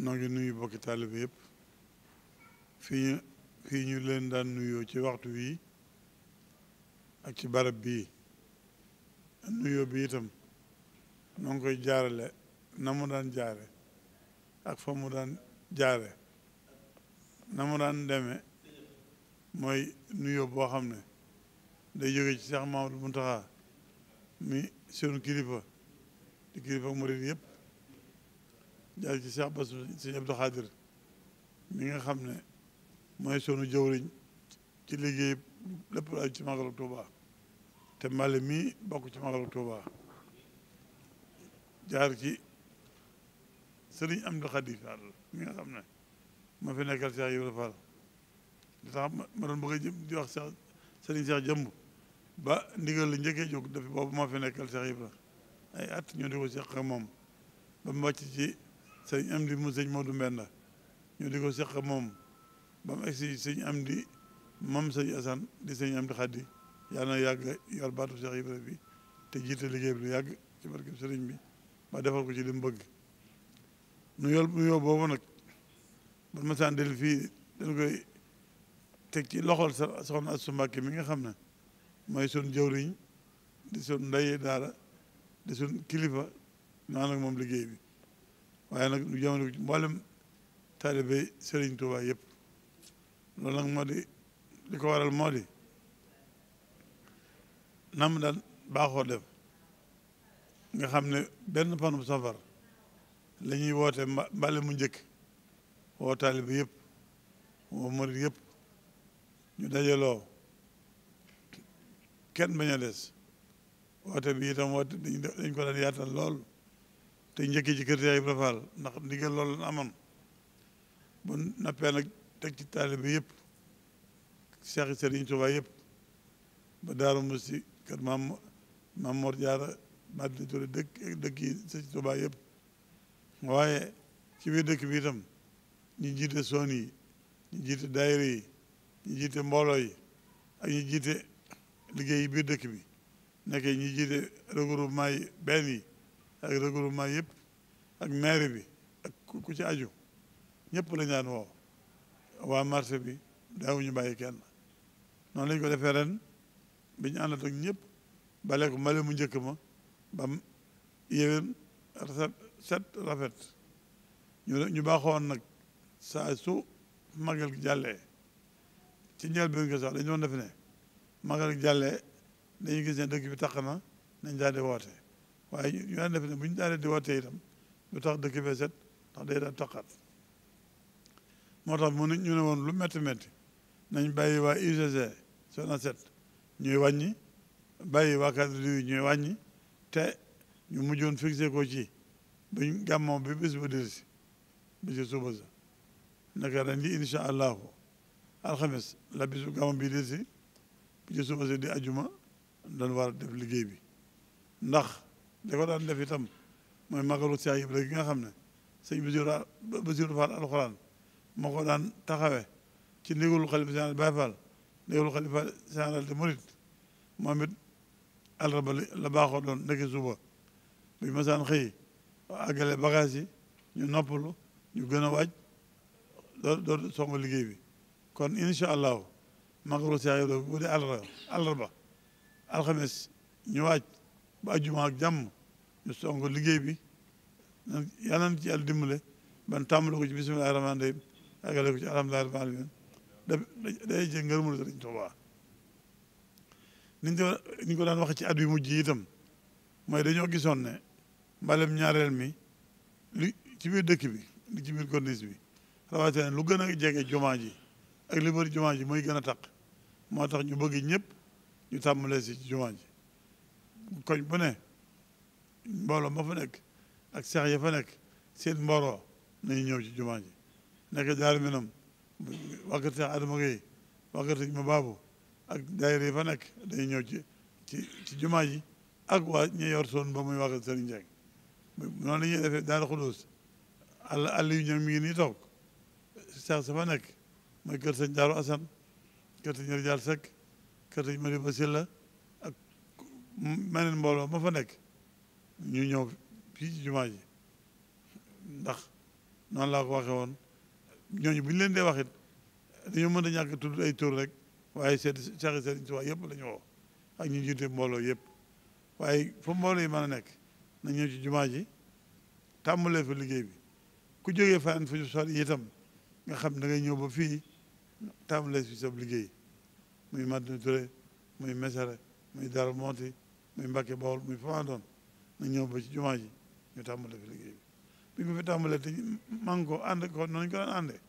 noo ngi nuyu bokki taalibe yëpp fii ñu leen daan nuyoo ci waxtu wii ak ci barab bii nuyoo bi itam noo ngi koy jaarale na mu daan jaare ak fa mu daan jaare na mu daan deme mooy nuyoo boo xam ne day jóge ci Cheikh Mamadou Mountakha mi sunu kilifa di kilifa murid yëpp jaar ci Cheikh Bassirou Sëñ Abdou Khadir mi nga xam ne mooy sunu jëwriñ ci liggéey lépp lu ci Magalu Touba te Mbale mii bokk ci Magalu Touba jaar ci Sëriñ Amdi Khadi Fall mi nga xam ne moo fi nekkal Cheikh Ibrahima Fall li tax ma doon bëgg a jëm di wax Sëriñ Cheikh Jëmb ba ndigal la njëkkee jóg dafa boobu moo fi nekkal Cheikh Ibrahima ay at ñoo di ko seq ak moom ba mu wàcc ci sëñ Amdi mu sëñ Modou Mbenda ñu di ko seq ak moom ba mu egsi sëñ Amdi moom sëñ Assane di sëñ Amdi Khadi yàlla na yàgg yor baatu Cheikh Ibrahima bi te jiite liggéey bi lu yàgg ci barkeb sëriñ bi ba defal ko ci li mu bëgg nuyoo boobu nag ba masaan del fii dañ koy teg ci loxol soxna Astou Mbacké mi nga xam ne mooy sun jëwriñ di sun ndey daara di sun kilifa naan ak moom liggéey bi waaye nag lu jamono ci mboolem taalibe Sëriñ Tuubaa yëpp loolu nag moo di li ko waral moo di nam daan baaxoo def nga xam ne benn panu safar la ñuy woote mbale mu njëkk woo taalibe yëpp woo murid yëpp ñu dajaloo kenn bañ a des woote bi itam woote dañ ko daan yaatal lool te njëkki ci kër Cheikh Ibrahima Fall ndax ndigal loolu la amoon bu nappee nag teg ci taalibe yëpp Cheikh Sëriñ Tuubaa yëpp ba Daaru Musti kër Maam Mor Jaara Madina Touré dëkk yi Sëriñ Tuubaa yëpp waaye ci biir dëkk bi itam ñu jiite soon yi ñu jiite daayira yi ñu jiite mbooloo yi ak ñu jiite liggéey yi biir dëkk bi nekkee ñu jiite regroupement yi benn yi ak regroupement yëpp ak maire bi ak ku ci aju ñëpp la ñaan woo waa marché bi daawuñu bàyyi kenn noonu lañ ko defee ren bi ñu àndat ak ñëpp bale ko mbale mu njëkk ma bam yéwén set rafet ñu baaxoon nag saa su magal gi jàllee ci njëlbéen ko sax dañu doon def ne magal gi jàllee dañuy gis ne dëkk bi taq na nañ daal di woote waaye ñu daan def ne bu ñu daal di woote itam lu tax dëkk bee set ndax day daan taqaat moo tax ñu ne woon lu métti métti nañ bàyyi waa UGC Sonacet ñuy wàññi bàyyi waa cadre yi ñuy wàññi te ñu mujjoon fixé ko ci buñ gàmmoo bi bis ba delsi bi ci suba sa naka ren ji incha allahu alxames la bisu gàmmoo bi delsi bi ci suba sa di ajuma dañ war a def liggéey bi ndax da ko daan def itam mooy magalu Cheikh Ibrahima gi nga xam ne sëñ Bassirou Fall alxuraan moo ko daan taxawe ci ndigalu xalifa général Baye Fall ndigalu xalifa général de Mouride moom it àllarba la baaxoo doon ndeke suba buñ masaan xëy àggale bagage yi ñu noppalu ñu gën a waaj doo songu liggéey bi kon incha allahu magalu Cheikh Ibrahima bu dee àllarba alxames ñu waaj ba ajjuma ak jàmm ñu songu liggéey bi yàlla na ci yàlla dimbale ban tàmbale ko ci bismillahi rahmaani rahim àggale ko ci alhamdulillahi rabbil alamin day jë ngërëmul Sëriñ Tuubaa niñ ko daan waxe ci at yu mujj yi itam mooy dañoo gisoon ne mbalem ñaareel mi li ci biir dëkk bi li ci biir corniche bi rawatina lu gën a jege jumaa ji ak li bëri jumaa ji mooy gën a taq moo tax ñu bëgg ñëpp ñu tàmbalee si ci jumaa ji koñ bu ne mbooloo ma fa nekk ak seex ya fa nekk seen mbooloo nañu ñëw ci jumaa ji nekk Daaru Minam waa kër Seex Adama Gueye waa kër Sëñ ma baabu ak daayira yi fa nekk dañuy ñëw ci jumaa ji ak waa ñi yor soon ba muy waa kër Sëriñ Njeng noonu la ñuy defee Daaru Xudoos àll yu ñëw mi ngi nii toog seex sa fa nekk mooy kër Sëñ Daaru Asan kër Sëñ Rijaal Sekk kër Sëñ Madiba Silla ak meneen mbooloo ma fa nekk ñu ñëw fii ci jumaa ji ndax noonu laa ko waxee woon ñooñu bu ñu leen dee wax it dañoo mën a ñàkk tudd ay tur rek waaye saxi Sëriñ Tuubaa yëpp la ñu woo ak ñu jiite mbooloo yëpp waaye fa mbooloo yi mën a nekk na ñëw ci jumaa ji tàmbalee fa liggéey bi ku jógee faneen fu sori itam nga xam da ngay ñëw ba fii tàmbalee fi sa liggéey muy Madina Touré muy Mesere muy Darou Mouhty muy Mbacke Bawol muy fa doon na ñëw ba ci jumaa ji ñu tàmbalee fi liggéey bi ko fi tàmbalee te maa ngi ko ànd ko noonu ñu ko daan àndee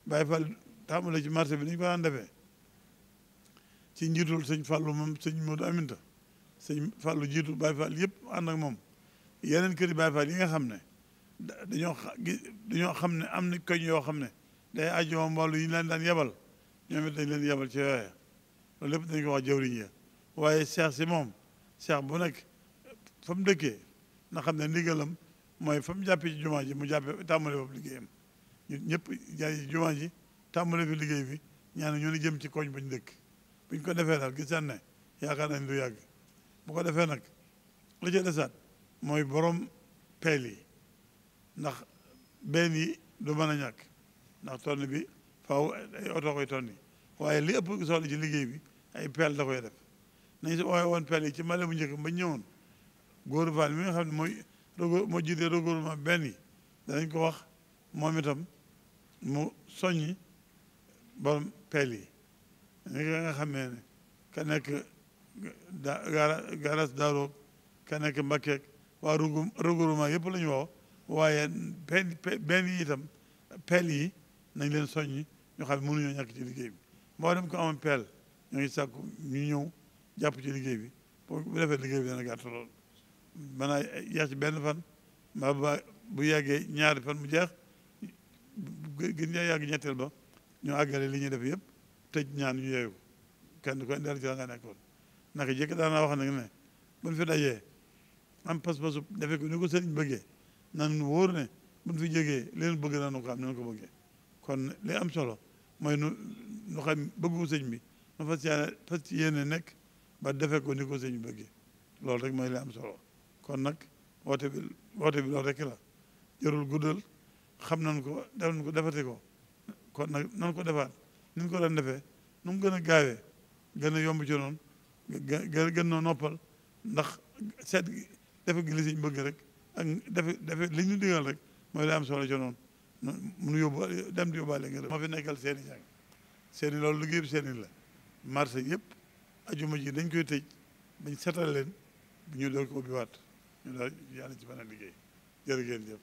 Baye Fall tàmbalee ci marché bi ni ñu ko daan defee ci njiitul sëñ Fallou moom sëñ Modou Aminta sëñ Fallou jiitu Baye Fall yëpp ànd ak moom yeneen kër yi Baye Fall yi nga xam ne dañoo xam ne am na koñ yoo xam ne day ajoo mboolu yi ñu leen daan yebal ñoom it dañ leen yebal ci yooya loolu lépp dañ ko wax jawriñ ya waaye seex si moom seex bu nekk fa mu dëkkee na xam ne ndigalam mooy fa mu jàppee ci jumaa ji mu jàppee tàmbale boobu liggéeyam ñu ñëpp jaay ci jumaa ji tàmbale fi liggéey bi ñaan ñoo ni jëm ci koñ bañ dëkk buñ ko defee daal gis nañ ne yaakaar nañ du yàgg bu ko defee nag la ca desaat mooy borom peel yi ndax benn yi du mën a ñàkk ndax tonn bi faaw ay oto koy tonni waaye li ëpp solo ci liggéey bi ay peel da koy def nañ si waaye woon peel yi ci male bu njëkk ba ñëwoon góoru Fall mi nga xam ne moo jiite regroupement benn yi danañ ko wax moom itam mu soññi borom peel yi ni nga xam ne ka nekk garas daaroog ka nekk Mbakkeeg waa regroupement yëpp la ñu woo waaye benn yi itam peel yi nañ leen soññi ñu xam ne mënuñoo ñàkk ci liggéey bi moo dem ko amoon peel ñoo ngi sàkku ñu ñëw jàpp ci liggéey bi bu defee liggéey bi dana gàtt lool mën naa yeex ci benn fan mbaa ba bu yàggee ñaari fan mu jeex gën ñaa yàgg ñetteel ba ñu àggale li ñuy def yëpp tëj ñaan ñu yeewu kenn ko indal ci la nga nekkoon naka jëkk daanaa wax nag ne buñ fi dajee am pas-pasu defee ko ni ko sëriñ bëggee nan wóor ne buñ fi jógee leen bëgg nañu ko am nañu ko bëggee kon li am solo mooy nu xam bëggu sëñ bi nu fas yéene nekk ba defee ko ni ko sëñ bi bëggee loolu rek mooy li am solo kon nag woote bi loolu rek la jarul guddal xam nañ ko def nañ ko defate ko kon nag nan ko defaat ni ñu ko daan defee nu mu gën a gaawee gën a yomb ci noonu gën noo noppal ndax seet defe gi li sëñ bëgg rek ak defe li ñu digal rek mooy li am solo ci noonu munu yóbbu dem di yóbbaale nga moo fi nekkal seen i jàng seen i loolu liggéey bi seen i la marché yëpp ajuma ji dañ koy tëj bañ setal leen bu ñu doog ko ubbi waat ñu daal yàlla ci mën a liggéey jërë ngeen jëf